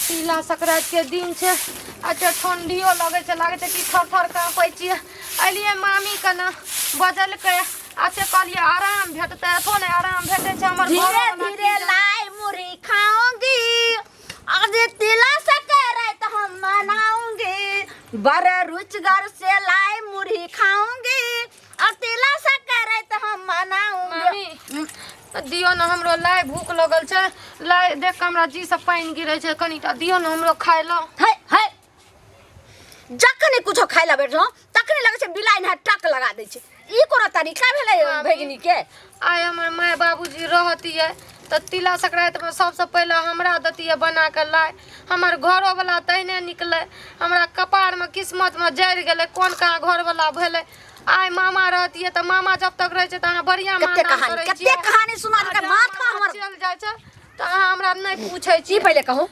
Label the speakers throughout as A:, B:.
A: तिला संक्रांति के दिन छै। अच्छा, ठंडियो लगै छै, लागै छै कि थर थर काँपै छियै। एलियै मामी कने, बजलकै। अच्छा, कहलियै आराम भेटतै, एतौ नहि आराम भेटै छै हमर।
B: धीरे
A: घरोवला
B: धीरे
A: की जाने।
B: लाई मुरही खाऊंगी, आज तिला संक्रांत हम मनाऊंगी। बड़े रुचगर से लाई मुरही खाऊंगी और तिला संक्रांत हम मनाऊंगी।
A: मामी, दियौ ने हमरो लाइ, भूख लगल छै। लाइ देख कऽ हमरा जी से पानि गिरै छै। कनिटा दियौ ने हमरो खाय लए।
B: है है, जखने कुछो खाय ला बैठलहुँ तखने लगै छै बिलाइ नहा टक लगा दै छै। ई कोनो तरीका भेलै?
A: मामी।
B: भगिनी के
A: आइ हमर माय बाबूजी रहतियै तऽ तिला संक्रान्तिमे सबसँ पहिले हमरा दैतियै बना कऽ लाइ। हमर घरोवला तहिने निकलै। हमरा कपारमे किस्मतमे जरि गेलै, कोन कहाँ घरवला भेलै। आइ मामा रहतियै तऽ, मामा जब तक रहै छै तऽ अहाँ बढ़िआँ
B: कते
A: मानदान
B: कहानी
A: करै
B: कते
A: छियै।
B: कहानी सुना
A: आ
B: देलकै
A: जब
B: माथा
A: मामा
B: हमर।
A: चलि जाइ छै तऽ अहाँ हमरा नहि पूछै
B: की
A: छी।
B: पहिले कहू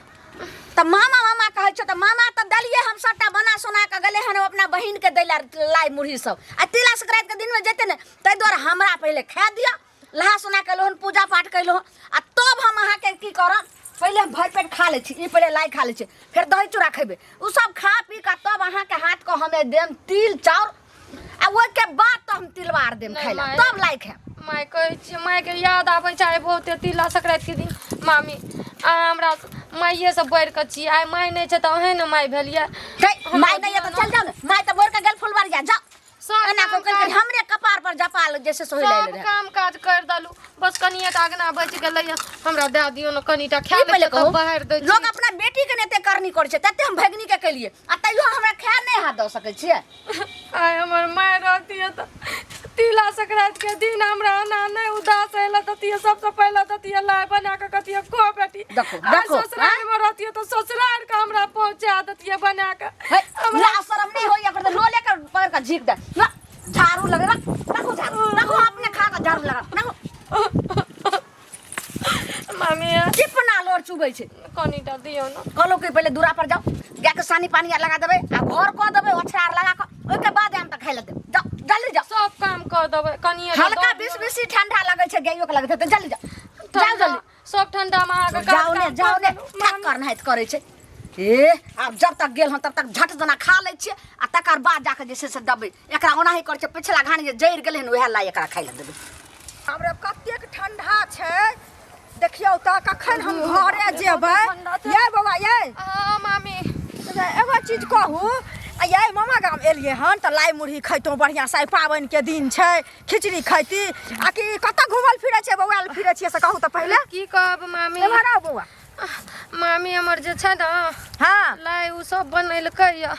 B: तऽ, मामा मामा कहै छौ तऽ मामा तऽ देलियै हम सबटा बना सोना कऽ गेलै हन अपना बहिन के दै लए लाइ मुरही सब, आ तिला संक्रांति के दिनमे जेतै ने, ताहि दुआरे हमरा पहिले खाए दिअ। नहा सोना कयलहुँ हन, पूजा पाठ कयलहुँ हन, आ तब हम अहाँके की करब। पहिले हम भरि पेट खा लै छी। ई पहिले लाइ खा लै छी, फेर दही चूड़ा खयबै। ओ सब खा पी कऽ तब अहाँके हाथके हमे देम तिल चाउर, आ ओहिके बाद तऽ हम तिलवार देम
A: नहि,
B: खाइ लए।
A: माय।
B: तब लाइ खायब।
A: माय, कहै छियै, मायके याद आबै छै आइ बहुते तिला संक्रान्तिके दिन। मामी, अहाँ हमरा माइएसँ बढ़ि कऽ छियै। आइ माय नहि छै तऽ अहेँ ने माय भेलियै।
B: हे,
A: हमरा
B: माय नहि यऽ तऽ
A: दिअ
B: चल जाउ ने। माय तऽ बढ़ि कऽ गेल फुलबरिया, जाउ।
A: सब
B: एना
A: काम
B: कऽ
A: काज
B: हमरे कपार पर जपाल जैसे सोहि
A: सब
B: रहे।
A: काम काज कर देलू, बस कनिए टा अगना बचि गेलै। हमरा दए दियौ ने कनिटा, खा
B: की
A: लै
B: पहिले
A: छियै तब
B: कहू,
A: बाहर दै छी।
B: लोग अपना बेटी के ने एते करनी करै छै तते हम भगिनी के केलिए, आ तैयो हमरा खाय नहि हाथ दऽ सकै छियै।
A: आइ हमर माय रहतियै तऽ तिला संक्रांति के दिन हमरा एना नहि उदास होय लए दैतियै। सबसँ पहिले दैतियै लाइ बना कऽ, कहतियै खो बेटी।
B: देखो,
A: आइ
B: देखो,
A: ससुरारि मे रहतियै तऽ ससुरारि के हमरा पहुँचा दैतियै बना कऽ।
B: हे, ला शरम नहीं होइया कर लो लेकर पकड़ के झीक दे ना। झाड़ू लगे रख, रखो झाड़ू रखो, अपने खा के झाड़ू लगा रखो।
A: मामी,
B: चिपना लोर चुबै छै।
A: कनिटा दियौ ने।
B: कहलो कि पहिले दूरा पर जाओ, गाय के सानी पानी आर लगा देबै आ घर कऽ देबै ओछरा आर लगा कऽ, ओहिके बाद आम तऽ खाइ लए देब। जाओ, जल्दी जाओ।
A: सब काम कऽ देबै, कनिए टा
B: हल्का
A: दऽ
B: बीस
A: दियौ।
B: बेसी ठंडा लगै छै, गाइयो के लगै छै तऽ जल्दी जाओ, जाओ।
A: ठंडा
B: जल्दी
A: सब ठंडा मे अहाँके काज
B: जाओ ने,
A: काम
B: जाओ
A: कर
B: ने।
A: देलहुँ।
B: ठक कर नहाइत करै छै। ए आब जब तक गेल हन तब तक झट जना खा लै छियै, आ तकर बाद जाके जे छै से देबै एकरा। ओनाही करै छै, पिछला घानी जे जरि गेलै हन उएह लाइ एकरा खाइ लए देबै।
C: हमरा कतेक ठंडा छै, देखियौ तऽ कखन हम घरे जेबै। यै बौआ, यै।
A: हँ मामी।
C: एगो चीज कहू, आ यै मामा गाम एलियै हन तऽ लाइ मुरही खैतहुँ बढ़िआँसँ। आइ पाबनिके दिन छै, खिचड़ी खैती आ कि कतऽ घुमल फिरै छियै, बौआल फिरै छियै, से कहू तऽ पहिले।
A: की कहब मामी।
C: एम्हर आउ बौआ।
A: मामी, हमर जे छै ने लाइ ओ सब बनेलकै यऽ।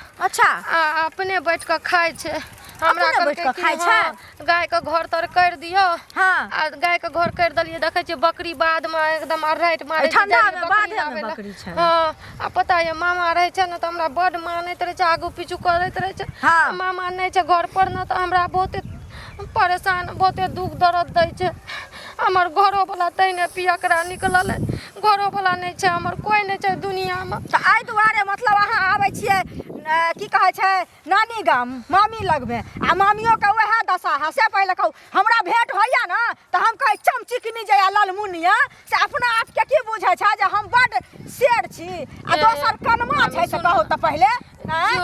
A: आ अपने बैठ कऽ खाइ छै। हमरा
C: अपने बैठ
A: कहलकै
C: कऽ
A: कि
C: खाइ छै?
A: हँ, गाय के घर तर करि दियौ। आ गाय के घर करि देलियै, देखै छियै बकरी बाधमे एकदम अर्राटि मारै छै,
C: ठंडा
A: जाइ
C: मे
A: बकरी
C: बाधे मे
A: लाबै लए।
C: बकरी छै।
A: हँ, आ पता यऽ, मामा रहै छै ने तऽ हमरा बड्ड मानैत रहै छै, आगू पीछू करैत रहै छै। मामा नहि छै घर पर ने तऽ हमरा बहुते परेशान, बहुते दुख दर्द दै छै। हमर घरोवला तहिने पियकरा निकलल है। घरोवला नहि छै हमर, कोइ नहि छै दुनिआँमे।
C: तऽ एहि दुआरे मतलब अहाँ आबै छियै की कहै छै नानी गाम मामी लगमे, आ मामियोके उएह दशा है। से पहिले कहू, हमरा भेंट होइया ने तऽ हम कहै चमचिकनी जे या ललमुनिया से अपना आपके की बुझै छै जे हम बड्ड शेर छी आ
A: ए,
C: दोसर कनमा छै, से
A: मामी,
C: कहू तऽ पहिले आँय?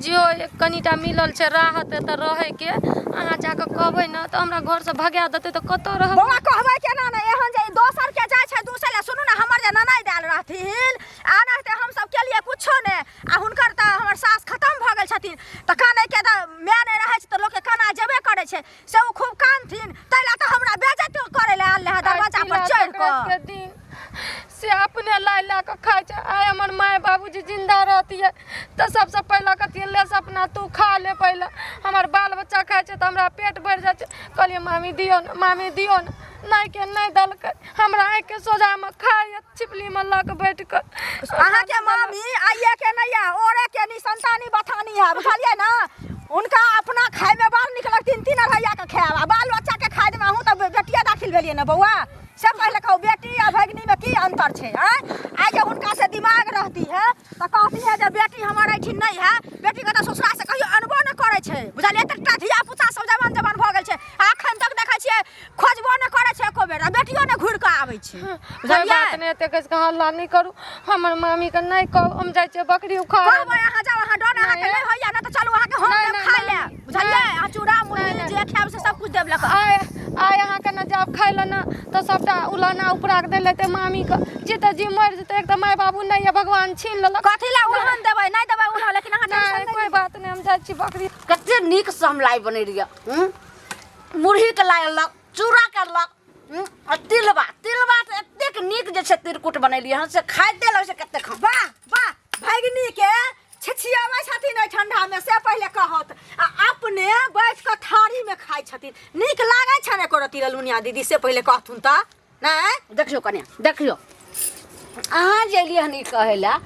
A: जो जो कनिटा मिलल छै राहत एतऽ रहैके, अहाँ जाकऽ कहबै ने तऽ हमरा घरसँ भगा देतै, तऽ कतऽ रहबै?
C: बौआ, कहबै केना ने एहन जे ई दोसर के जाइ छै दूसरे लए। सुनू ने, हमर जे ननैद आयल रहथिन आ एनाहिते हमसब केलियै कुछो ने, आ हुनकर तऽ हमर सास खतम भऽ गेल छथिन तऽ कानैके तऽ माय नहि रहै छै तऽ लोकके काना जेबे करै छै, से ओ खूब कानथिन, ताहि लए तऽ हमरा बेजती करै लए आयल रहए दरवाजा पर
A: आइ
C: चढ़ि
A: तिला
C: कऽ।
A: संक्रान्तिके दिन से अपने लाइ ला कऽ खाइ छै। आइ हमर माय बाबूजी जिन्दा रहतियै तऽ सबसँ पहिले कहतियै, ले सपना, तू खा ले पहिले। हमर बाल बच्चा खाइ छै तऽ हमरा पेट भरि जाइ छै। कहलियै, मामी दियौ ने, मामी दियौ ने, नहि के नहि देलकै। हमरा आँखिके सोझामे खाइ छिपलीमे लऽ कऽ बैठ कऽ।
C: अहाँके मामी आइए के नहीं है, ओरे के नहीं संतानी बथानी है, बुझलियै ना? उनका अपना खाय में बड़ निक लगतिन, तीन अढ़ैया के खायब आ बाल बच्चा के खाय देबै। अहूँ तऽ बेटिए दाखिल भेलियै ने बौआ? से पहिले कहू, बेटी आ भगिनी में की अंतर छै? आँय, आइ जे हुनका से दिमाग रहती है तऽ कहती है जे बेटी हमर एहिठिन नहीं है। बेटी के तऽ ससुरा से कहियो अनबो नहि करै छै, बुझलियै? एकटा धिया पुता सब जवान जवान भऽ गेल छै आ एखन तक देखै छियै खोजबो नहि करै छै एको बेर, आ बेटियो नहि घुरि कऽ आबै छै,
A: कोइ
C: बुझलियै?
A: बात नहि, एते कहि कऽ हल्ला नहि करू। हमर मामी के नहि कहब, हम जाइ छियै बकरी उखाड़े।
C: कहबै अहाँ जाउ, अहाँ डर अहाँके
A: नहि।
C: नहि होइया ने तऽ चलू अहाँके हम
A: नहि,
C: देब
A: नहि,
C: खाय लए,
A: नहि।
C: बुझलियै?
A: नहि।
C: अहाँ चूड़ा मुरही
A: नहि, नहि।
C: जे खायब से सब कुछ देब लऽ कऽ।
A: आइ आइ अहाँके ने जायब खाय लए ने तऽ सबटा उलाना उपरा के देले ते मामी के, जीते जी मरि जेतै। एक तऽ माय बाबू नहि यऽ, भगवान छीन लेलक।
C: कथी लए उलहन देबै? नहि देबै उलहन, लेकिन अहाँ टेंशन
A: नहि
C: नहि
A: कोइ
C: लिअ।
A: बात नहि, हम जाइ छी बकरी।
B: कते नीकसँ हम लाइ बनेलियै, मुरहीके लाइ अनलक, चूड़ा करलक आ तिलबा, तिलबा तऽ एतेक नीक जे छै तिरकुट बनेलियै हन से खाइते लगै छै कतेक खाउ।
C: वाह वाह, भगिनी के छिछियाबै छथिन एहि ठंडा में से पहिले कहत, आ अपने बैठ कऽ थारी में खाइ छथिन। नीक लागै छनि एको रत्ती ललमुनिया दीदी से पहिले कहथुन तऽ नहि?
B: देखियौ कनिया, देखियौ अहाँ जे एलियै हन ई कहै लए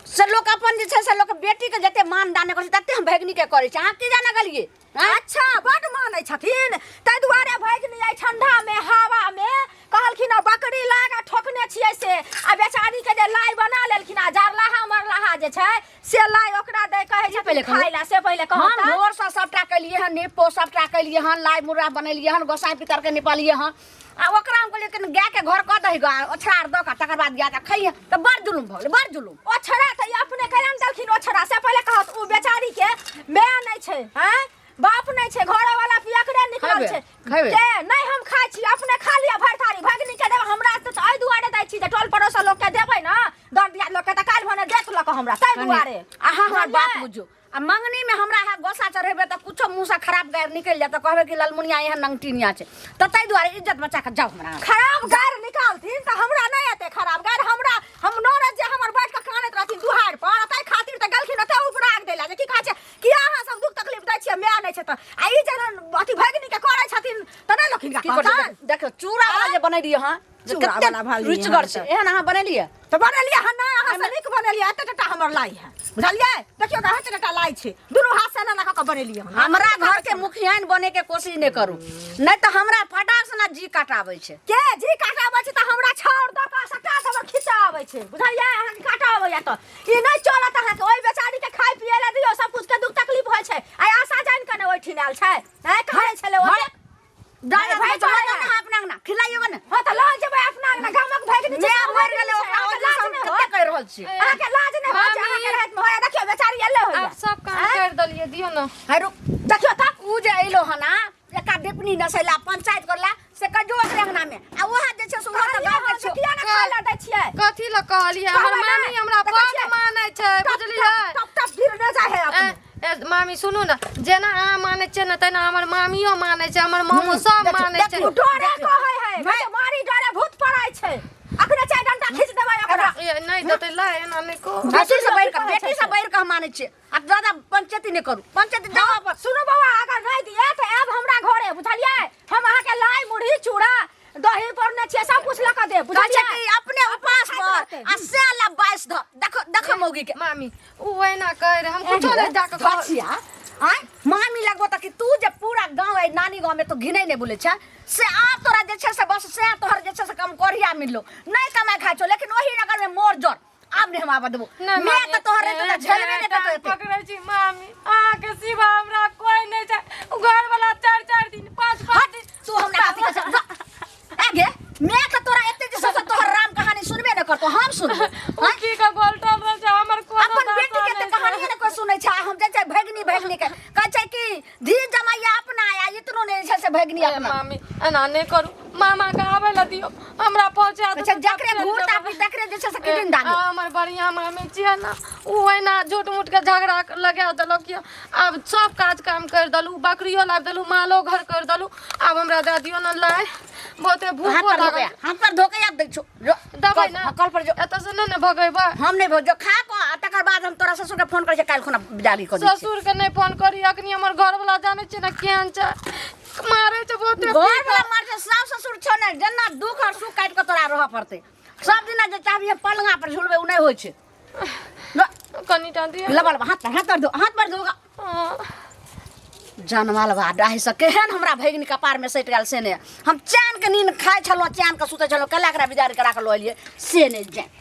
B: से लोक अपन जे छै से लोक बेटीके जते मान दान करै छै तते हम भगिनीके करै छी। अहाँ की जाने गेलियै?
C: अच्छा, बड मानै छथिन, ताहि दुआरे भगिनी एहि ठंडा में हवा में कहलखिन हँ, बकरी लाग ठोकने छियै से, आ बेचारी के जे लाइ बना लेलखिन आ जरलाहा मरलाहा जे छै से लाइ ओकरा दै कहै छथिन
B: पहिले कहू।
C: खाय लए, से पहिले कहू
B: हम
C: तऽ।
B: भोरसँ सबटा केलियै हन, निपो सबटा केलियै हन, लाइ मुर्रा बनेलियै हन, गोसाइ पितरके निपलियै हन, आ ओकरा हम कहलियै कनि गायके घर कऽ दही गऽ, ओछरा आर दऽ कऽ तकर बाद गायके खइहे, तऽ बड़ जुलुम भऽ गेलै, बड़ जुलुम।
C: ओछरा तऽ ई अपने केना ने देलखिन ओछरा से पहिले कहत। ओ बेचारी के माय नहि छै, हैं, बाप नहि छै, घरवाला पियकरे निकलल
B: खैबे,
C: छै।
B: खैबे।
C: के नहि हम खाइ छी, अपने खा लिअ भरि थारी, भगिनी के देबै। हमरा तऽ एहि दुआरे दै छी जे टोल पड़ोस लोक के देबै ने, दर दियाद लोक के, तऽ काल्हि भने देत लऽ कऽ हमरा, ताहि दुआरे।
B: अहाँ हमर बात
C: बुझलियै?
B: बुझू, आ मंगनी में हमरा अहाँ गोसा चढ़ेबै तऽ कुछो मुँह से खराब गारि निकलि जायत तऽ कहबै कि ललमुनिया एहन नंगटिनिया छै, तऽ ताहि दुआरे इज्जत बचा कऽ जाउ हमरा।
C: खराब गारि निकालथिन तऽ हमरा नहि एतै खराब गारि, हमरा हम ननद जे हमर बैठ कऽ कानैत रहथिन दुहारि पर, ताहि खातिर तऽ गेलखिन ओतऽ उपराग दै लए जे की कहै छै, किया अहाँ सब दुख तकलीफ दै छियै, माय नहि छै तऽ। आ ई जे अथी भगिनी के करै छथिन तऽ नहि लोक हिनका
B: की करै
C: कहतनि?
B: देखियौ चूड़ा वाला जे बनेलियै हँ, जे
C: चूड़ा
B: कते
C: वाला भलियै
B: रुचिगर
C: हँ
B: छै,
C: तऽ।
B: एहन अहाँ बनेलियै?
C: तऽ बनेलियै हन नहि, अहाँ से नीक बनेलियै। एते टटा हमर लाइ है, बुझलियै? देखियौ ने, एते टटा लाइ छै, दुनू हाथ से एना एना कऽ कऽ बनेलियै हन।
B: हमरा घर के मुखियाइन बने के कोशिश नहि करू, नहि तऽ हमरा फटाक से ना जी काटाबै छै।
C: के जी काटाबै छै? तऽ हमरा छाउर दऽ कऽ सट्टा से हमर खींचा आबै छै, बुझलियै? अहाँके काटा अबैया तऽ ई नहि चलत अहाँके। ओहि बेचारी के खाय पियै लए दियौ, सब कुछ के दुख तकलीफ होइ छै। आइ आशा जानि कऽ ने ओहिठिन आयल छै, नहि कहै छलै ओते।
B: दादा
C: भाइ
B: भाइ
C: चलै
B: चलै
C: है।
B: ना अपना अंगना खिलाइयो ने।
C: हँ तऽ लऽ जेबै अपना अंगना, गामक भगिनी छै,
B: मैं
C: सब
B: मरि गेलै
C: छै,
B: ओकरा
C: अहाँके
B: ओहि
C: लाज
B: दिस हम
C: नहि
B: कते
C: होत?
B: कहि रहल छी।
C: अहाँके लाज नहि होत जे
A: मामी।
C: अहाँके रातिमे होया? देखियौ बेचारी एलै होइया।
A: आब सब काम कर देलियै, दियौ ने।
B: है रुक,
C: देखियौ तऽ
B: उ जे एलो हन आ एका डेपनी नसैला पंचायत करला से कजो ओकरे अंगना में, आ ओहा जे छै से ओहो तऽ गाँव के
C: कहलियै हन
B: छौ।
C: किया ने खाय लए दै छियै?
A: कथी लए कहलियै? हमर
C: कहबै
A: मामी
C: नहि।
A: हमरा
C: देखै
A: बड
C: छियै?
A: मानै छै,
C: टप,
A: बुझलियै?
C: टप टप गिरने जाइ है अपने।
A: ए, ए, मामी सुनू ने, जेना अहाँ मानै छियै ने तेना हमर मामियो मानै छै, हमर मामो सब
B: देखियौ,
A: मानै छै।
B: देखियौ।
C: ओ डरे
B: देखियौ।
C: कहै है,
B: नहि।
C: मारी डरे भूत पड़ै छै। अखने चारि डंटा खींच देबै ओकरा।
A: ए, नहि देतै ला, एना नहि कहू।
B: बेटी से बढ़ि कऽ,
C: कहै
B: बेटी
C: छै
B: से बढ़ि कऽ हम मानै छियै। आब ज्यादा पंचायती नहि करू, पंचायती जाउ अपन।
C: सुनू बौआ, अगर नहि दिए तऽ आयब हमरा घरे, बुझलियै? हम अहाँके लाइ मुरही चूड़ा दही पौरने छियै, सब कुछ लऽ कऽ देब,
B: कहै छै
C: बुझलियै?
B: कि अपने उपास
C: खाइत
B: पर
C: रहतै।
B: आ से ला 22 धऽ। देखो देखो मौगी के।
A: मामी उ एना कहै रहै, हम कुछो नहि जाके कहब।
B: बचिया आय मामी लगबो तऽ कि तू जे पूरा गाँव है नानी गाँव में तो घिनै नहि बोलै छै से आब तोरा जे छै से बस से तोहर जे छै से कम कोढ़िया मिललो नहि कमाइ खाइ छौ, लेकिन ओही नगर में मोर जर आब नहि हम आबऽ देबो।
A: नहि
B: मैं
A: मामी,
B: तऽ तोहर रहते तऽ झेलबे नहि करतौ एते।
A: पकड़ै छी मामी, अहाँके सिवा हमरा कोई नहि छै। उ घर वाला 4 4 दिन 5 5 दिन।
B: तू हमरा कथी कहै छै? ए गे, मैं तऽ तोरा एते जे छै से तोहर राम कहानी सुनबे नहि करतौ, हम सुनबो।
A: उ की के गोलटल रहै छै, हमर कोनो
B: अपन
A: दशा
B: बेटी के
A: नहि
B: तऽ
A: छै।
B: कहानी ने कोई सुनै छै। आ हम जाइ छै भगिनी भगिनी के कहै छै कि धी जमाइया अपना आया इतनो नहि छै से भगिनी
A: ए
B: अपना।
A: मामी एना नहि करू, मामा के आबै लए दियौ, हमरा पहुँचा
B: कहै छै जकरे घूर तापी तकरे जे छै से किदिन दागी।
A: हमर बढ़िया मामी छियै ने, उ एना झूठ मूठ के झगड़ा लगा देलक यऽ। आब सब काज काम करि देलहुँ, बकरियो लाबि देलहुँ, मालो घर करि देलहुँ, आब हमरा दए दियौ ने लाइ, बहुते
B: हाथ
A: भूखो
B: पर
A: लागल
B: धोके, हाथ पर धोके याद दै छौ। जो,
A: देबै
B: कल-
A: ने?
B: हाँ, कल पर जो।
A: एतऽ से नहि ने भगेबै।
B: हम नहि भोजो खा कऽ आ तकर बाद हम तोरा ससुर के फोन करै छियै, काल्हि खुना बिदारी कऽ दै छियै।
A: ससुर के नहि फोन करी, अखनी हमर घरवला जानै छियै ने केहन छै, मारै छै बहुते।
B: घर वाला मार छै, सास ससुर छौ ने, जेना दुख और सुख काटि कऽ तोरा रहऽ पड़तै। सब दिना जे चाहबी हम पलंगा पर झुलबै ओ नहि होइ छै।
A: कनिटा दिअ।
B: लबा लबा हाथ पर, हाथ पर धो, हाथ पर धो।
A: हाँ।
B: जानमाल बा डाही से केहन हमरा भगिनी कपार में सटि गेल से नहि। हम चैन के नींद खाइ छलहुँ, चैन के सुतै छलहुँ, कला एकरा बिदारी करा कऽ लऽ एलियै से नहि जानि।